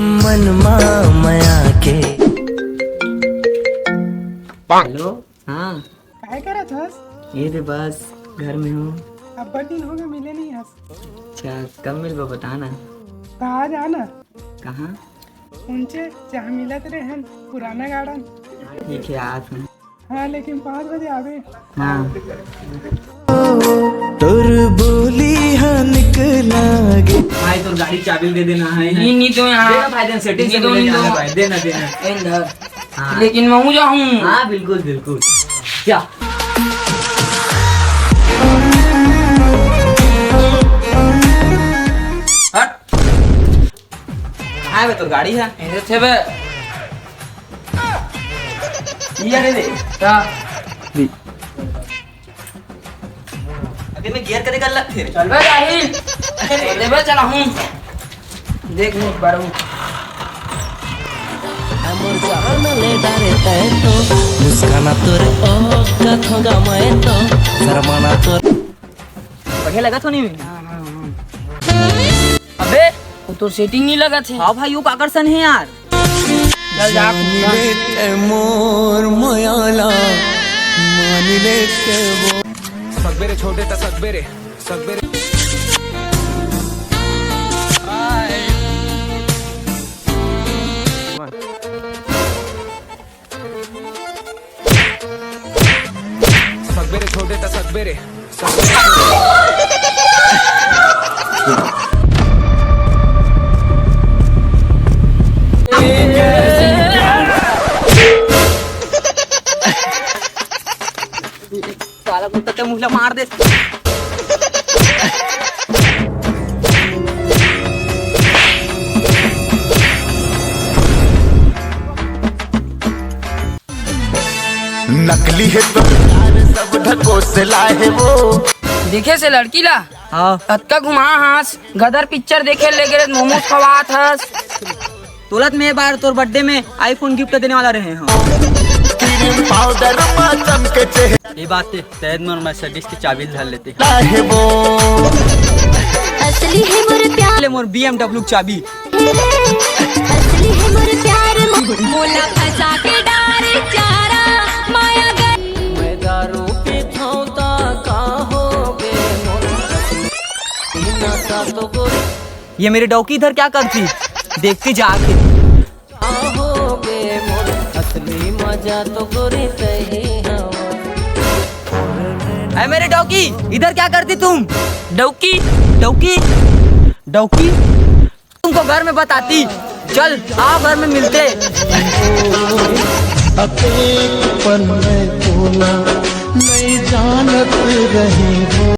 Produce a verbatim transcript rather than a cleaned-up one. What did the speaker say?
मन मा मया के। हेलो। हाँ। काय करत हस? ये दे बस, घर में हूँ। अब्बड़ दिन होगे मिले नहीं हस। अच्छा, कब मिलबो बता ना। त आ जा ना। कहाँ? उनचे जहाँ मिलत रहे हन, पुराना गार्डन। हाँ, ठीक है, आत हूँ। हाँ, लेकिन पाँच बजे आबे। हाँ। तोर बोली हा निकला गे। भाई, तोर गाड़ी चाबी दे देना है। नहीं, नहीं तो यहाँ देना भाई, देना, सेटिंग से नहीं तो मिल नहीं जाना तो भाई, देना, देना। ए, अंदर। हाँ। लेकिन मैं हूँ जाऊँ। हाँ, बिल्कुल, बिल्कुल। क्या? हट। कहाँ है बे तोर गाड़ी है? एदे थे बे। ये रे दे। का? अबे मैं गियर करे कर लगथे। चल बे जाहिल। अरे रे। दे बे चला हूँ। देख नहीं पारूँ। मोर जान ले डारे तै तो, मुस्काना तोरे ओ कथों गा मैं तो, शर्माना तोरे। बढ़िया लगत हो नहीं? अबे, वो तो सेटिंग नहीं लगत है। हाँ भाई, वो काकर सन है यार। चल जा, जान ले तै मोर मयाला, मान ले तै वो। सगबेरे छोटे त सगबेरे, सगबेरे। सगबेरे छोटे त सगबेरे, सगबेरे। साला कुत्ता ते मुहला मार दे। नकली है तो प्यार सब ढकोसला है वो। देखे से लड़की ला? हाँ। अतका घुमा हस, गदर पिक्चर देखे ले गे, मोमोज खवात हस। तोलत में बार तोर बर्थडे में iPhone गिफ्ट देने वाला रहे हैं। क्रीम पाउडर मा चमके चेहरा। ये बात है, शायद मोर Mercedes की चाबी धर लेते। है वो। असली है मोर प्यार। ले मोर B M W चाबी। असली है मोर प्यार। मोला फंसा के डारे चारा, माया ग- मैं दारू पीथौं त का होगे मोर। नशा तो गोरी। ये मेरी डौकी इधर क्या करती? देख के जाके। का होगे मोर। असली मजा तो गोरी तही हवा। ऐ मेरी डौकी, इधर क्या करती तुम? डौकी, डौकी, डौकी। तुमको घर में बताती। चल, आओ घर में मिलते। अब एक पल मैं कोला नहीं जानत रही हूँ।